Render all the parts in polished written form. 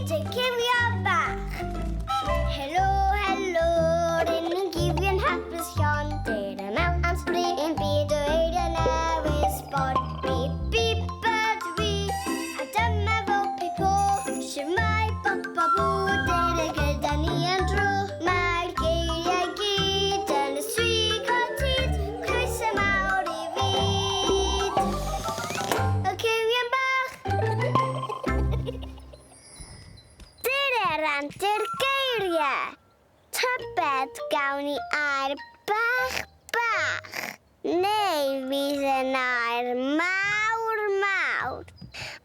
byd y cyfio bach. Helo, helo, rŷn ni'n gifio'n hapus llon. Dyr yma am sbri yn byd o eiriau newydd sbon. Bip, bip ydw i, a dyma fo Pipo. Shwmae bop a bw, dyr y gyda ni am dro. Mae'r geiriau gyd yn y swig o tyd. Croeso mawr i fyd y cywion bach. Dyna'r antur geiriau. Tybed gawn ni air bach bach, neu fydd yn air mawr mawr.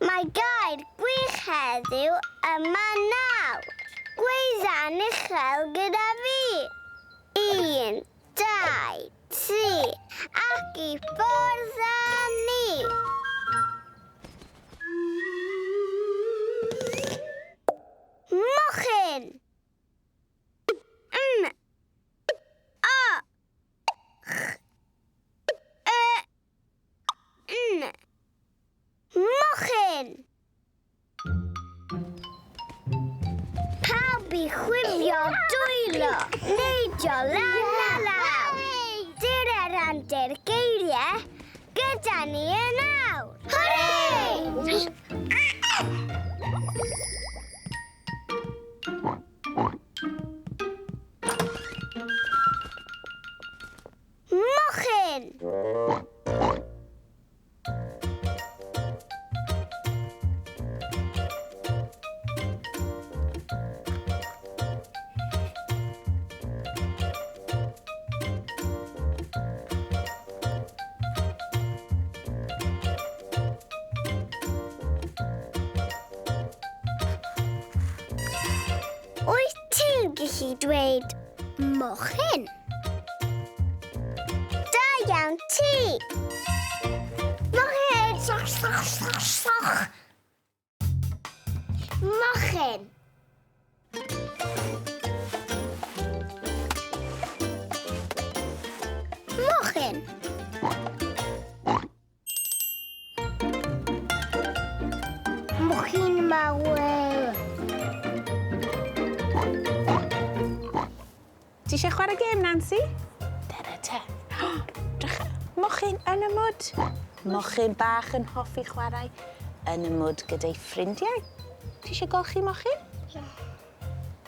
Mae gair gwych heddiw yma nawr. Gweidda'n uchel gyda fi. Un, 2, 3, ac i ffwrdd â ni! Mochyn! M O Ch Y N Mochyn! Pawb i chwifio dwylo, neidio lan a lawr. Dyna randir geiriau gyda ni yn awr. Hwrê! Mochyn! Wyt ti'n gallu dweud mochyn? Da iawn ti! Mochyn! Soch, soch, soch, soch! Mochyn! Mochyn! Mochyn mawr! Ti eisiau chwarae gêm, Nancy? Dere te. Drycha, mochyn yn y mwd. Mochyn bach yn hoffi chwarae yn y mwd gyda'i ffrindiau. Ti eisiau golchi mochyn? Ie.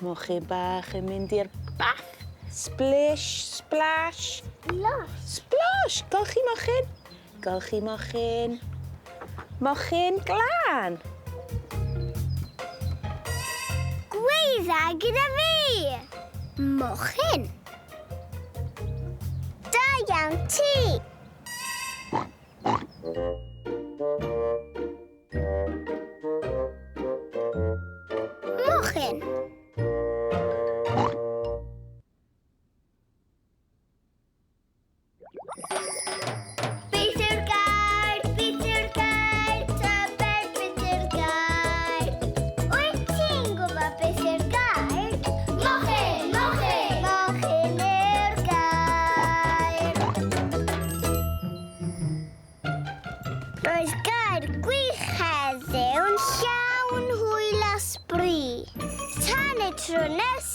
Mochyn bach yn mynd i'r bath. Splish, splash. Splash. Splash! Golchi mochyn. Golchi mochyn. Mochyn glân. Gweidda gyda fi! Mochyn. Da iawn ti! Mochyn. Beth yw'r gair? Beth yw'r gair? Tybed beth yw'r gair? Wyt ti'n gwybod beth yw'r gair? Mochyn! Mochyn! Mochyn yw'r gair. Roedd gair gwych heddiw'n llawn hwyl a sbri. Tan y tro nesaf!